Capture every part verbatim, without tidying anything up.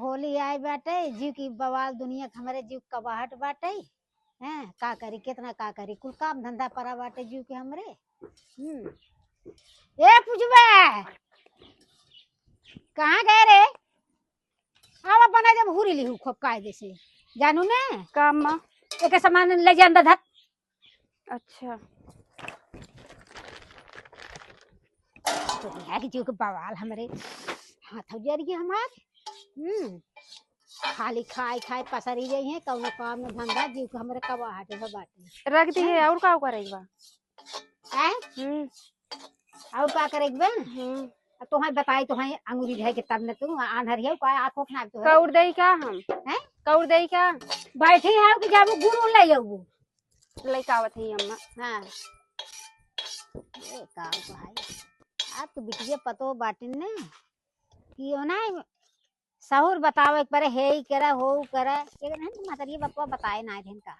होली आई बाटे, जीव की बवाल दुनिया के हमरे जीव कबाहट बाटे। हैं, का करी, केतना का करी, कुल काम धंधा परा बाटे जीव के हमरे। हम्म। ए पुजवा, कहाँ गए रे? आवा बना जब हुरी लिहू खूब कायदे से, जानू ने? का अम्मा? एके सामान ले जा अंदर धर। अच्छा। तो यहाँ की जीव के बवाल हमरे हाथ हो जा रही है हमार। हम्म। खाली खाए खाए पसरी गई है, कौनो काम में धंधा जीव के हमरे कबाहट हो बाटे। रख दी है, हैं? और का करे बा? हैं? हम्म। और का करे बा? हम्म। अब तोहाई बताई, तोहाई अंगूरी धै के तब न तू आन्हर हियाउ, का आँख ओख ना आवे तोहरे? कौर देई का हम? हैं? कौर देई का? बैठी है कि जाबू गुड़ उड़ ले आऊ। लइका आवत है अम्मा। हाँ। ए, का भाई, आप तो बिटिया पतो बाटिन ने, कि हो ना सहूर बतावे के परे, हे ई करे, हो ऊ करे। एक दिन हम महतरिया बपवा बताए ना दिन का।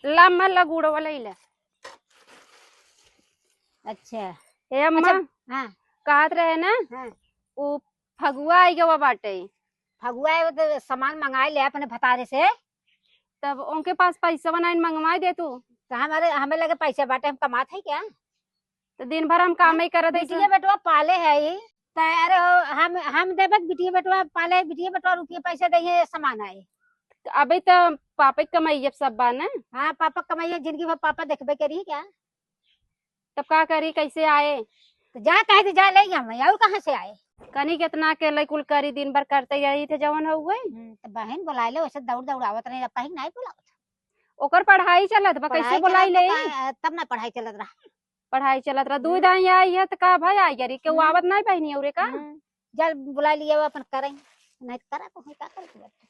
ला अम्मा, ला गुड़वा ले ले। अच्छा। ए अम्मा, अच्छा, हाँ। कहत रहे ना, हाँ। उ फगुआ आई गवा बाटे। फगुआ आई तो सामान मंगाई ले अपने भतारे से। तब उनके पास पैसा बनाइन मंगवाई दे तू। तो हमारे, हमें लगे पैसा बाटे, हम कमात है क्या? तो दिन भर हम काम ही करत है बिटिया सब। बेटवा पाले है ई। त अरे हो, हम, हम देबे के बिटिया बेटवा पाले, बिटिया बेटवा रुपये पैसे दे है सामान आए। तो अबे तो पापा के कमाई अब सब बा ना। हाँ, पापा के कमाई है, जिंदगी भर पापा देखबे करी क्या? तब का करी, कैसे आए? तो जा कहे थे, जा ले हम, और कहाँ से आए? कनी कितना अकेले कुल करी, दिन भर करते यही थे जवन हो गए। हम्म, तो बहन बुलाए ले, वैसे दौड़ दौड़ आवत रहे, अब कहीं नहीं बुलावत। ओकर पढ़ाई चलत बा, कैसे पढ़ाई बुलाई चलत ले? बा, तब ना पढ़ाई चलत रहा। पढ़ाई चलत रहा, दूध हम्म। आई आई है तो का भाई आई गरी, केहू हम्म। आवत नहीं बहनी औरे का? हम्म। जल बुला लिया वो अपन करें, नहीं तो करा को है, का करे के बाटे?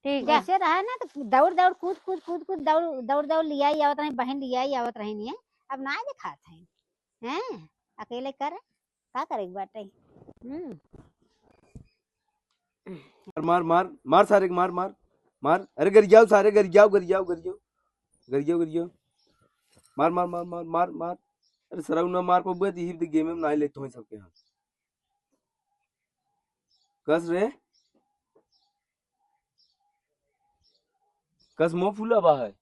ठीक बा। जैसे रहा ना तो दौड़ दौड़ कूद कूद कूद कूद दौड़ दौड़ दौड़ लिया ही आवत रही, बहन लिया ही आवत रही नहीं है, अब ना दिखात है, हैं? अकेले करे, का करे के बाटे? हम्म। मार, मार, मार, मार सारे के, मार, मार, मार। अरे गरियाओ सारे, गरियाओ, गरियाओ, गरियाओ, गरियाओ, गरियाओ। मार, मार, मार, मार, मार, मार। अरे सरऊ ना मार पबुआ, ती हिब गेम में ना ले तो सबके हाथ। कस रे, कस मुँह फूला बा है।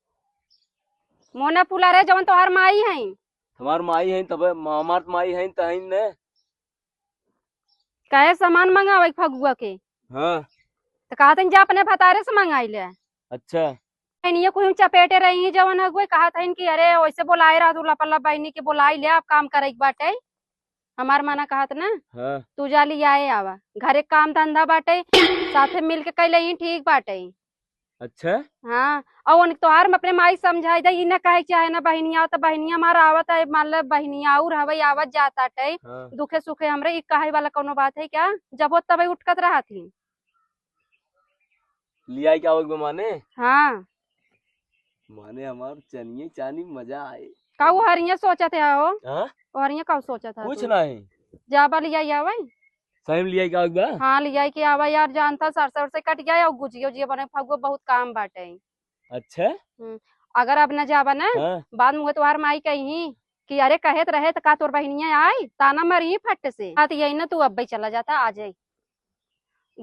मुँह ना फूला रे, जवन तोहार माई है। हमार माई है तबे, हमार माई है त है ने। कहे सामान मंगावे के फगुआ के। हाँ। त कहत हन जा अपने भतारे से मंगाई ले। अच्छा। बहनिया कुछ चपेटे रही जवन हगुए, कहत हन कि अरे वैसे बोलाए रहा तू लपल्ला बहनी के, बोलाई ले, आप काम करे के बाटे। हमार मना कहत ना। हाँ। तू जा लियाए आवा, घरे काम धंधा बाटे, साथे मिल के कैले ही ठीक बाटे। अच्छा। हाँ, और उन तोहार में अपने माई समझाई दे, ई ना कहे चाहे ना बहिनिया, तो बहिनिया हमार आवत है, मान ले बहिनिया और हवई आवत जात आटे, हाँ। दुखे सुखे हमरे, ई कहे वाला कोनो बात है क्या? जब होत तबे उठकत रहत ही। लियाई के आवक बे माने? हाँ। माने हमार चनिये चानी मजा आए। का वो हरिया सोचत है हो? हाँ? वो हरिया का सोचत है कुछ तू? नहीं। जाबा लियाई आवई। सही में लियाई के आवक बा? हाँ, लियाई के आवा यार, जानता सरसों से कट गया और गुजिया उजिया बने, फगुआ बहुत काम बाटे। अच्छा? हम्म, अगर अब न जाबा ना, हाँ। बाद में तोहार माई कही कि अरे कहे त रहे त का तोर बहिनिया आई, ताना मारी फट से। हाँ, तो यही ना तू अब्बे चला जाता, आ जाई।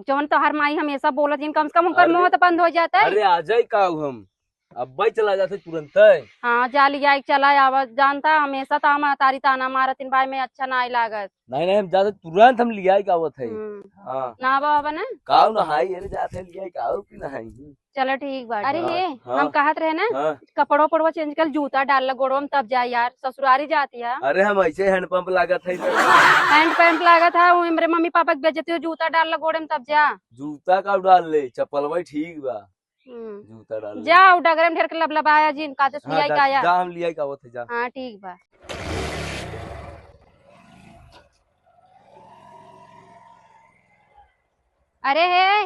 जौन तोहार माई हमेशा बोलत, जिन कम से कम उनकर अरे, मुंह तो बंद हो जाता है। अरे आ जाई का हम? अब्बे चला जाते तुरंत। हाँ, जा लिया, चला आवा, जानता हमेशा तो हम तारी ताना मारत इन भाई में अच्छा नाई लागत। नहीं, नहीं, हम जाते तुरंत हम लियाई के आवत है। हम्म। हाँ। ना बाबा ना? काऊ ना हाई, अरे जाते लियाई काऊ की ना हाई। चलो ठीक बा। अरे हाँ, हे, हाँ। हम कहत रहे ना, हाँ। कपड़ो पड़वा change कर, जूता डाल ला गोड़वा में तब जा यार, ससुरारी जाती है। अरे हम ऐसे hand pump लागत है। Hand pump लागत है, वो हमरे मम्मी पापा के बेइज्जती हो, जूता डाल ला गोड़े में तब जा। जूता का डाल ले, चप्पलवा ही ठीक बा। हम्म। जूता डाल ले। जा, उ डगरे में ढेर के लबलबाया जिन, काते से हाँ, लियाई जा, का आया। जा, हम लियाई का आवत है, जा। हाँ, ठीक बा। अरे हे,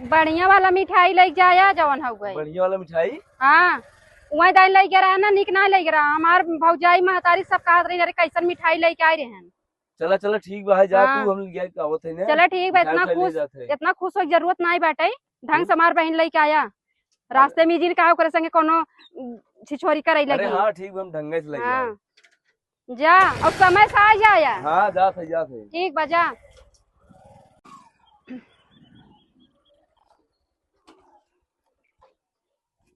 बढ़िया वाला मिठाई लेके जाया, जवन हउए। बढ़िया वाला मिठाई? हाँ, वही दाई लेके रहा ना, निक ना लेके रहा। हमार भौजाई महतारी सब कहत रही, "अरे, कैसन मिठाई लेके आए रहे हैं?" चला, चला, ठीक बा, है, जा हाँ। तू, हम लिया के आवत है ना। चला, ठीक बा, मिठाई इतना उठाई ले खुश, जात है। इतना खुश होए के जरूरत नाई बाटे। ढंग हम्म। से हमार बहिन लेके आया। अरे। रास्ते में जिन कहा ओकरे संगे कोनो, उम, छिछोरी करई अरे लगी। हाँ, ठीक बा, हम ढंगे से लेके हाँ। आए। जा, और समय से आ जाया। हाँ, जात है, जात है। ठीक बा, जा।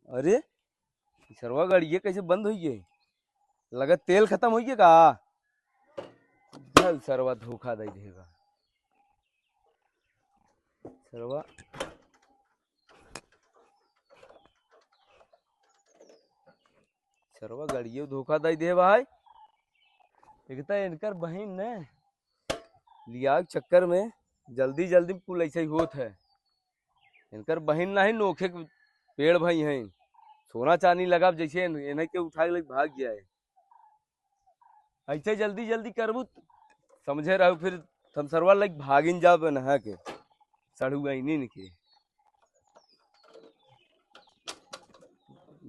अरे, ई सरवा गाड़िया कैसे बंद होइ गई? लगत तेल खतम होइ गया का? चल सरवा धोखा दे देगा। सरवा, सरवा गाड़िया धोखा दे दे भाई। एक तो इनकर बहिन ने लिया के चक्कर में जल्दी जल्दी में कुल ऐसे ही होत है। इनकर बहिन नहीं, नोखे के पेड़ भाई हैं। सोना चांदी लगा, जैसे इन-, इन्हें के उठा के लेके भाग गया है। ऐसे जल्दी जल्दी करबू त-, समझे रहू, फिर हम सरवा लेके भागिन जाब नहा के। सड़ुआइनिन के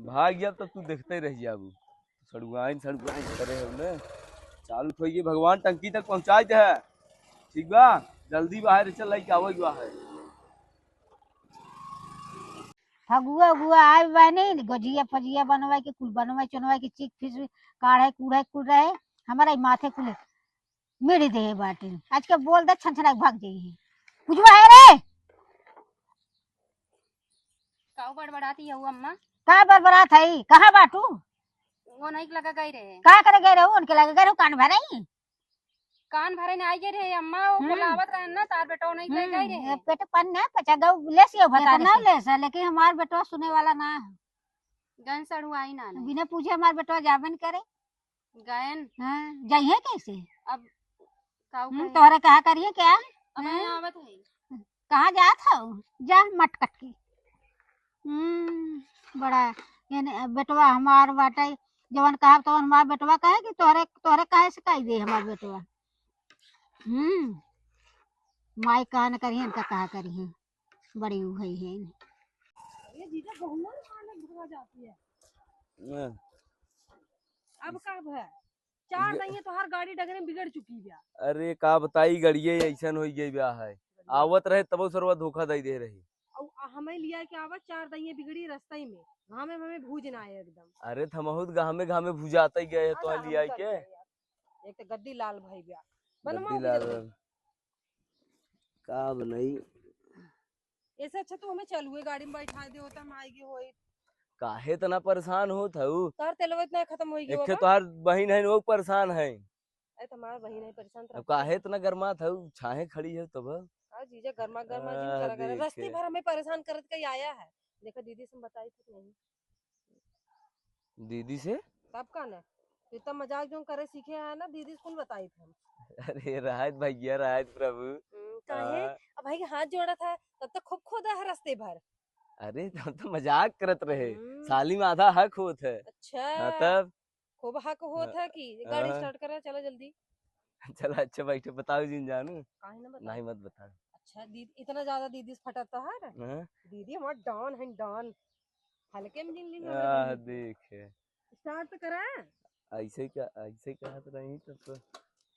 भाग जाब, तब तू देखते रह जाबू। सड़ुआइन, सड़ुआइन करे हो ने। चालू तो ये भगवान टंकी तक पहुँचाए दे है। ठीक बा, जल्दी बाहर चल, लइके आवै हुआ है। फगुआ उगुआ आए बानी, गजिया फजिया बनवाए के, कुल बनवाए चुनवाए के, चीख फिस काढ़े कूढ़े कुल रहे, हमारा ही माथे कुल मिड़ी दे बाटिन। आज के बोल दे, छन छना के भाग जाई है। बुझवा है रे? काऊ बड़बड़ाती है वो अम्मा? का बड़बड़ात है? कहाँ बाटू? वो नहीं लगा गई रहे। का करे गए रहो? उनके लगे गए रहो, कान भरे ही? कान भरे ने आई गए रहे अम्मा, वो हम्म। बुलावत रहे ना, तार बेटो नहीं ले गए हम्म, रहे। ये पेट पन ना पचा गऊ, ले सियो भतारे इतना से। ले से, लेकिन हमार बेटवा सुने वाला ना है। गन सड़ुआई ना नहीं। बिना पूछे हमार बेटवा जाबे न करे। गयन। हाँ, जाइए कैसे? अब काऊ हम्म, कहे? तोहरे कहा करिए क्या? अब हाँ? यहाँ आवत है। कहाँ जात हो? जा मटकट की। हम्म, बड़ा, यानी बेटवा हमार बाटे, जवन कहा तवन हमार बेटवा कहे कि तोहरे, तोहरे काहे से कही दे हमार बेटवा? हम्म, माई कहा न करिए, इनका कहा करिए, बड़ी उहई है। ये जीजा बहुआ मारने भगा जाती है। हाँ। अब का भय? चार ये दइये तोहार गाड़ी डगरे में बिगड़ चुकी बा। अरे का बताई, गड़िये ऐसन होइ गई बा है। आवत रहे तबो सरवा धोखा दे दे रही। अउ हमें लिया के आवत चार दइये बिगड़ी रस्ते में। घामे में हमें भूज ना आए एकदम। अरे त हमहू त घामे घामे भुजाते गए है हाँ तो ना, लिया हम के। एक तो गद्दी लाल भई बा। बनवा गद्दी लाल। का बनाई? ऐसे अच्छा तू हमें चलुए गाड़ी में बैठा दे होता, हम आएगी होई। काहे इतना परेशान होत हऊ? तोहार तेलवा इतना खत्म होई गयो एके बा। तोहार बहिन है, वो परेशान है। अरे, तुम्हार बहिन है, परेशान तो अब काहे इतना गरमात हऊ? छाहे खड़ी है तब। का जीजा, गरमा गरमा जिन आ, करा करे। देखे। रस्ते भर हमें परेशान करत के आया है। देखो, दीदी से हम बताई थी नहीं। दीदी से? तब का ना? इतना मजाक जो करे सीखे हैं ना, दीदी से कुल बताई थी हम। अरे, राहत भैया, राहत प्रभु। हम्म, काहे? हाँ। अब भाई के हाथ जोड़ा था, तब तक खूब खोदा है रस्ते भर। अरे, हम तो मजाक करत रहे। हम्म। साली में आधा हक होत है। अच्छा। हाँ, तब? खूब हक होत हाँ, है कि गाड़ी हाँ। Start करा, चला जल्दी। चला, अच्छा, बैठे, बताओ जिन जानू। काहे ना बताओ? नहीं, मत बताओ। अच्छा, दीदी, इतना ज्यादा दीदी से फटत है? हाँ? दीदी हमार डॉन है, डॉन। हल्के में जिन ली हमार आह, दीदी। देखे। Start तो करा। ऐसे क्या, ऐसे कहत रही तब तो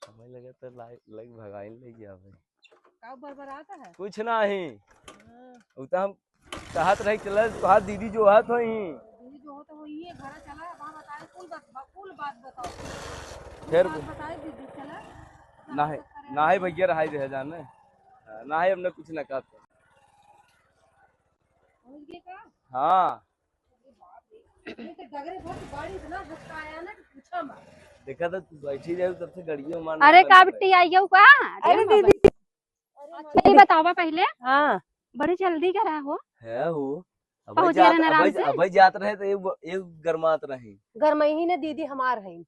हमें लगा तो लाइ-, लाइक भगाइन ले गया भाई। का बरबरात है? कुछ नाही। हाँ। उ तो हम कहत रही, चल, तोहार दीदी जो हाथ होई। दीदी जो होत होई, ये घर चला, अब हम बताए, कुल बात, कुल बात बताओ। फिर बात बताए दीदी, चला। नाही, नाही भैया, रहाई दे जाने। हाँ, नाही, हमने कुछ ना कहत। समझ गए का? हाँ। ये तो डगरे भर की गाड़ी इतना हंसता आया ना कि पूछा मत। देखा था, तू बैठी जाए तब से गड़ियों मार अरे, का बिट्टी आई गयो का? अरे अरे दीदी। अच्छा, ये बतावा पहले। हाँ। बड़ी जल्दी करा हो। है हो। अबे पहुंच गया जात, ना आराम अबे, से? अबे जात रहे तो एक, एक गरमात रहे। गरमई ही ने दीदी हमार है।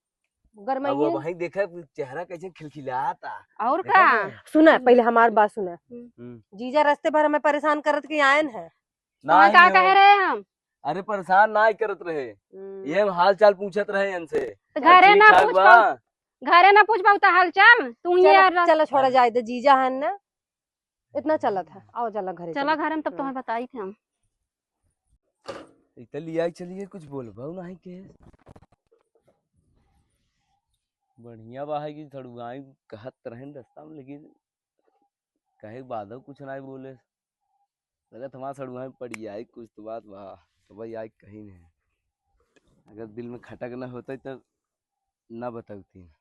गरमई अब ही। वही देखा, चेहरा कैसे खिलखिलाता। और देखा का? ना? सुना, हम्म। पहले हमार बात सुना। हम्म। हम्म। जीजा रस्ते भर हमें परेशान करत के आयन है। तुम्हें नाही का हो। कहे रहे हम? अरे परेशान नाही करत रहे। हम्म। ये हम हाल चाल पूछत रहे इनसे। तो सब घरे ठीक ना ठाक पूछ बा? पाऊ, घरे ना पूछ पाऊ तो हाल चाल? तू ही चलो, यार रस- चलो छोड़ा जाए दे, जीजा है ना। इतना चलत है। आओ चला घरे चला चलो। घरे में तब हम्म। तुम्हें बताई थे हम। इतना लिया चलिए कुछ बोलबो नाही के। बढ़िया बा है कि थोड़ुआई कहत रहेन रस्ता में, लेकिन कहे के बादो कुछ नाही बोले। लगत हमार सड़ुआ में पड़ी आई, कुछ तो बात बा, तो भाई आई कहीं नहीं। अगर दिल में खटक न होते तो न बतौती।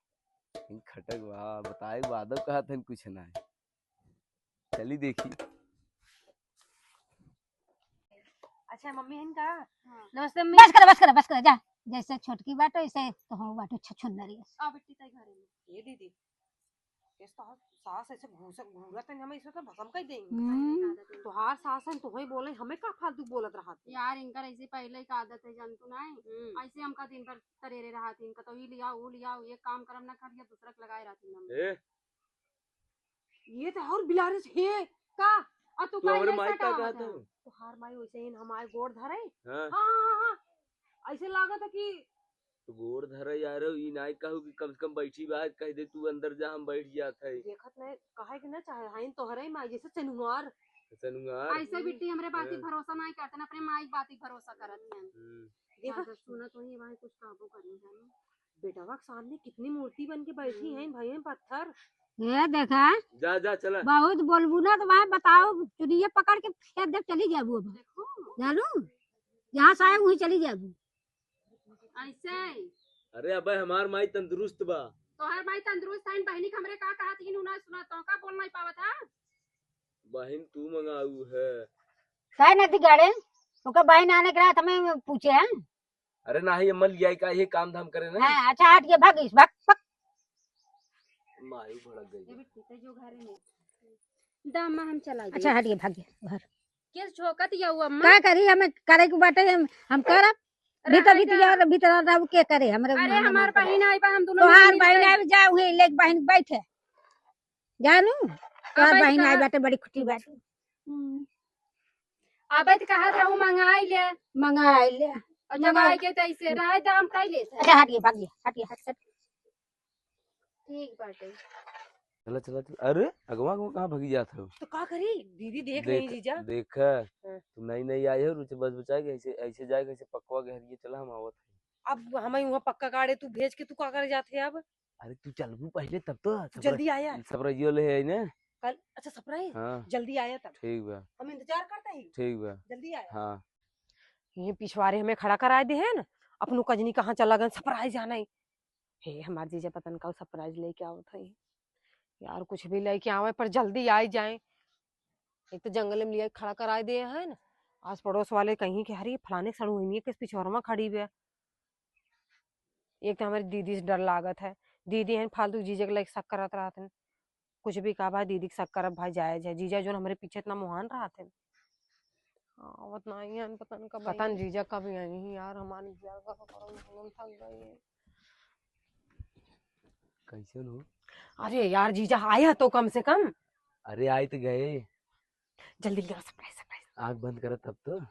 खटक बा, बताए बादो कहत हन कुछ ना है। चली देखी। अच्छा मम्मी हन का? हाँ। नमस्ते मम्मी। बस कर, बस कर, बस कर, जा। जैसे छोटकी बाटो, ऐसे तो हो बाटो छछुंदरी। आ बेटी तई घरे में। ये दीदी, ये तो सास ऐसे घूस-, घूरत है, हमें इसे तो भसम कर देंगे। हम्म। तोहार सास है, तोहे बोले, हमें का फालतू बोलत रहा था? यार, इनकर ऐसे पहले ही आदत है, जानतू ना है? हम्म। ऐसे हमका दिन भर तरेरे रहा था, इनका तो ई लिया, वो लिया, ये काम करम ना कर लिया, दूसरा के लगाए रहती हम। ए, ये तो और बिलारिस हे का? आ तू तू काहे हमरे ऐसा माई का का कहत बात है? हो? तोहार माई वैसे ही हमारे गोड़ धरे। हाँ। हाँ, हाँ, हाँ, हाँ। ऐसे लागत है कि तो गोड़ धरे यार, ई नाई कहू कि कम से कम बैठी बात कह दे, तू अंदर जा, हम बैठ जात है। देखत नहीं, काहे के ना चाहे, हाइन तोहरे माई जैसे चनुआर। चनुआर। ऐसे बिट्टी हमरे बाती हाँ। भरोसा नहीं करते ना, अपने माई बाती भरोसा करत हैं। हम्म। देखा? हाँ, तो सुनत वही भाई कुछ काबू करी जानो। बेटवा के सामने कितनी मूर्ति बन के बैठी हम्म। हैं, भई हैं पत्थर। ये देखा, जा, जा, चला। बहुत बोलबू ना तो वहाँ बताओ, चुनिया पकड़ के फेंक दे, चली जाबू अब। देखो। जानू, जहाँ से आए वहीं चली जाबू। ऐसे ही। अरे अबे हमार माई तंदुरुस्त बा। तोहार माई तंदुरुस्त है, बहनी के हमरे का कहा थी, ना सुना तो का बोल नहीं पावत है? बहन तू मंगाऊ है। काहे ना दिगाड़े? ओकर बहन आने के रात हमें पूछे हैं। अरे नाही अम्मा, लियाई का, ये काम धाम करे ना। हाँ, अच्छा हट के भाग इस, भाग, भाग। माई भड़क गई। ये भी ठीक है जो घरे में। दा अम्मा हम चला गए। अच्छा हट के भाग गया घर। किस झोंकत या वो अम्मा? का करी, हमें करे के बाटे, हम, हम करब। अरे भीतर आई भीतर जा। यार, भीतर रहब के करे, हमरे अरे हमार बहिन आई बा, हम दोनों तोहार मिल बहिन के आई, जा उहे लेके बहिन बैठे। जानू, तोहार अब बहिन आई का बाटे, बड़ी खुटी बाटे। हम्म। अब तो कहत रहू मंगाई ले। मंगाई ले। और जब मंगाई आई के तो ऐसे रहे तो हम कह ले। अच्छा हट गया, भाग गया, हट गया, हट, हट। ठीक बाटे। चला, चला, चला। अरे, अगवा, अगवा कहाँ भगी जात हो? तो का करी? दीदी देख देख, रही जीजा। देख, हाँ। तू नई, नई आई हो, रुचि बस बचाए के ऐसे, ऐसे जाए के ऐसे पकवा के हरिये चला, हम आवत हई। अब हमें वहाँ पक्का गाड़े तू भेज के तू का करे जात है अब? अरे, तू चलबू पहले तब तो, तू सप्रा-, जल्दी आया। सप्राइजियो ले है ने? कल, अच्छा, सप्राइज? हाँ। जल्दी आया तब। ठीक बा। हम इंतजार करते ही। ठीक बा। जल्दी आया। हाँ। ये पिछवारे हमें खड़ा कराए दे है ना, अपनू कजनी कहाँ चला गन, सप्राइज आना ही। हे, हमार जीजा पता न का surprise लेके आवत है। यार, कुछ भी लेके आवे, पर जल्दी आई जाए। एक तो जंगल में लिया खड़ा कराए दे है ना, आस पड़ोस वाले कहीं के, "अरे, फलाने सड़ुआइनिया के पिछोरमा खड़ी बे।" एक तो हमारी दीदी से डर लागत है, दीदी है फालतू जीजा के लायक शक करत रहत है। कुछ भी कहा भाई, दीदी के शक करब भाई जायज है। जीजा जोन हमरे पीछे इतना मुहान रहत है। आवत नाही है, पता न कब पता न आई। जीजा कब आई हैं यार, हमारे इंतजार करो, करो, हम थक गए। कैसे हो? अरे यार, जीजा आया तो कम से कम। अरे, आए तो गए। जल्दी लिया surprise, surprise। आँख बंद कर तब तो।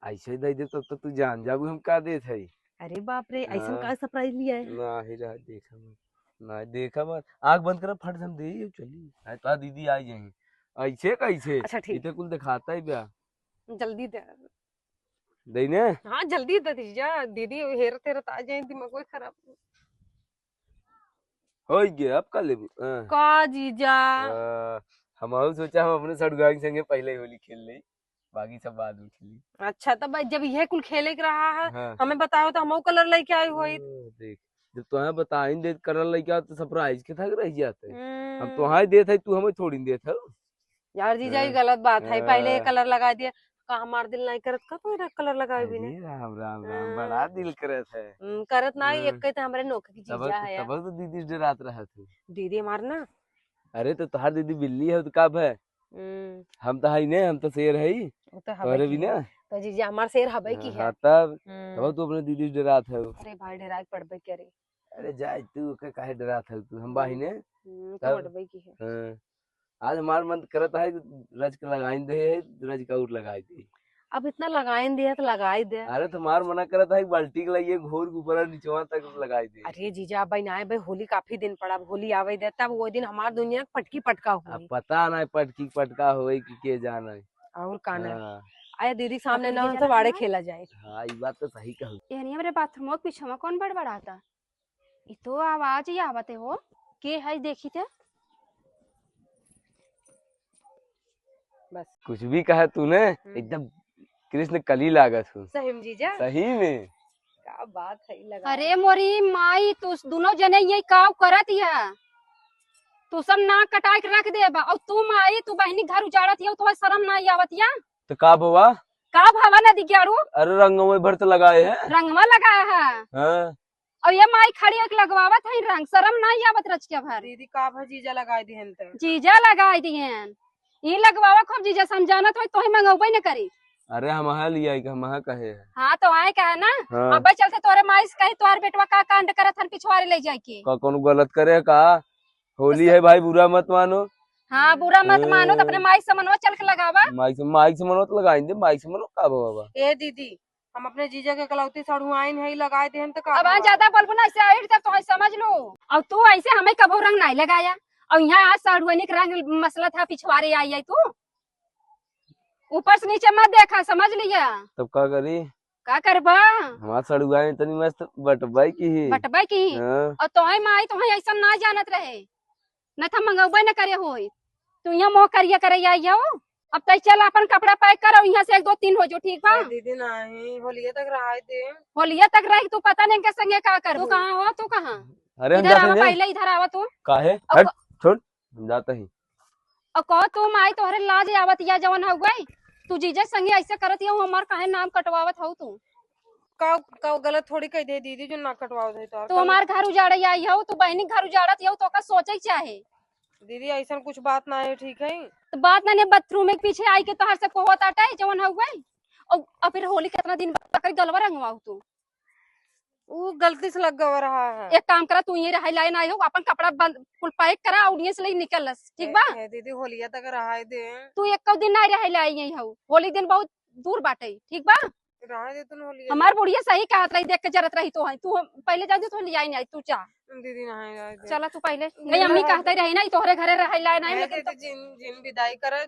ऐसे ही दे दे तब तो तू जान जाबू हम का देत है। अरे बाप रे, ऐसन हाँ। का surprise लिया है? ना ही रहा, देखा मत। ना देखा मत। आँख बंद कर, फट से हम दे चली। आज तो दीदी आ जाएंगे। ऐसे कैसे? अच्छा, ठीक। इते कुल दिखाता ही बया। जल्दी दे। दे ने? हाँ, जल्दी दे दीजिए। दीदी हेरत हेरत आ जाए, दिमाग खराब। हो गया, अब का लेबू? हाँ। का जीजा? हाँ, हम और सोचा हम अपने सड़ुआइन संगे पहले ही होली खेल ले, बाकी सब बाद में खेली। अच्छा, तब जब यह कुल खेले के रहा है, हाँ। हमें बताओ तो हम colour लेके आई होई। ओ, देख, जब तुम्हें बताइन दे colour लेके आओ तो surprise के थक रह जाते। हम हम्म। तुम्हें देत है, तू हमें थोड़ी देत है। यार जीजा, ये हाँ। गलत बात है, पहले ये हाँ। Colour लगा दिया, का हमार दिल नहीं करत का तोरा colour लगावे बिना? अरे राम, राम, राम, हाँ। बड़ा दिल करत है। हम्म, करत ना, हाँ। एक कहते हमरे नोख की तब, जीजा है। तब तो दीदी से डरात रहत है। दीदी हमार ना। अरे तो तोहार दीदी बिल्ली है तो का भय? हम्म। हम तो हई ने, हम तो शेर हई। वो तो हवे तोहरे की बिना? है। तो जीजा हमार शेर हवे की हाँ, है। हाँ, तब, हम्म। तब तू अपने दीदी से डरात है। अरे भाई, डराए पड़बे करे। अरे जाए तू, ओके काहे डरात है तू? हम बाही ने। हम्म, तब? तो डरबे की है। हाँ। आज हमार मन करत है कि रज के लगाइन दे, रज का उठ लगाई दे। अब इतना लगाइन दे तो लगाई दे। अरे तुम्हार मना करत है कि बाल्टी के लिए घोर के ऊपर निचवा तक लगाई दे। अरे जीजा, अब ना है भाई, होली काफी दिन पड़ा, अब होली आवे दे, तब वो दिन हमार दुनिया पटकी पटका अब होई। पता ना पटकी पटका होई कि के जाना है। और का ना। हाँ। आया दीदी सामने अब ना हो जीजा तो वाड़े ना खेला जाए। हाँ, ये बात तो सही कहू। यानी हमरे bathroom के पीछे में कौन बड़बड़ाता? ई तो आवाज ही आवत है हो, के है देखी ते? बस। कुछ भी कहा तूने, हम्म। एकदम कृष्ण कली लागत हो। सही में जीजा? सही में। का बात है, लगा। अरे मोरी माई, तू दुनो जने ये काव करत हिया? तू सब नाक कटाइ के रख देबा। और तू माई, तू बहिनी घर उजाड़त हिया, तोहे शरम नाहीं आवत हिया? तो का भवा? का भवा ना दिग्याड़ू? अरे रंगवे भर तो लगाए हैं। रंगवा लगाया है। हाँ। और ये माई खड़ी होके लगवावत है रंग, शरम नाहीं आवत रचिया भर? दीदी का भा जीजा लगाए दिहन त? जीजा लगाए दिहन। ई लगवावा खूब जीजा, समझानत होई तोही मंगौबे न करी। अरे हम हा लिया कि हम हा कहे है। हाँ तो आए कहा ना। हाँ। अब्बे चलते तोरे माई से कही तोहार बेटवा का कांड करत हन पिछवारे ले जाए के। का कौनो गलत करे का? होली तो है भाई, बुरा मत मानो। हाँ बुरा मत मानो, तो अपने ए। माई से मनवा चल के लगावा। माई से, माई से मनवा तो लगाइन दे, माई से मनवा का बाबा। ए दीदी, हम अपने जीजा के कलौती सड़ुआइन है, लगाए देहन त का अब आ बाबा? ज्यादा बोलबू ना, ऐसे आइट तब तो समझ लो। और तू ऐसे हमें कबो रंग नाहीं लगाया, और यहाँ आज सड़ुआइन के रंग मसला था, पिछवारे आई है तू। ऊपर से नीचे मत देखा, समझ लिया। तब का करी? का करबा? हमार सड़ुआइन तनी मस्त बटबाई की ही। बटबाई की ही? हाँ। और तोहे माई तोहे ऐसा ना जानत रहे, न था मंगौबे न करे होई। तू यहाँ मोह करिया करे आई हो। अब तई चल अपन कपड़ा पैक कर और यहाँ से एक दो तीन हो जो, ठीक बा? ए दीदी नाहीं, होलिया तक रहाई दे। होलिया तक रह तू पता नहीं के संगे का करबू। तू कहाँ हो, तू कहाँ? अरे हम इधर जाते आवा हैं। पहले इधर आवा तू। काहे? अब हट, छोड़, हम जाते ही। और कहो तू माई तोहरे लाज आवत या जवन हो गई, तू जीजे संगे ऐसे करत या, हमार काहे नाम कटवावत हो तू? का, का गलत थोड़ी कह दे दीदी जो नाक कटवावत है तोहर। तू हमार घर उजाड़े आई हो, तू बहिनी घर उजाड़त हो, तो का सोचे चाहे? दीदी ऐसन कुछ बात ना है, ठीक है? तो बात ना ने बाथरूम के पीछे आई के तोहर से कोहत आटा है जवन हो गई। और, और फिर होली कितना दिन बाद गलवा रंगवाऊ तू? ऊ गलती से लग गवा रहा है। एक काम करा, तू ये रहाई लाइन आई हो, अपन कपड़ा बंद, कुल पैक करा, audience ले निकल लस, ठीक बा? ए, ए, दीदी, होलिया तक रहाई दे। तू एको दिन ना रहाई लाई आई हो, होली दिन बहुत दूर बाटे, ठीक बा? रहाई दे तू होलिया। हमार बुढ़िया सही कहत रही, देख के जरत रही तो है, तू पहले जा दे, तो ले आई नहीं, तू जा। दीदी, नहीं रहाई दे। चला तू पहले, ए, नहीं, अम्मी रहाई कहते दे। रही ना, तोहरे घरे रहाई लाई नहीं, ए, लेकिन दीदी, जिन, जिन विदाई करे,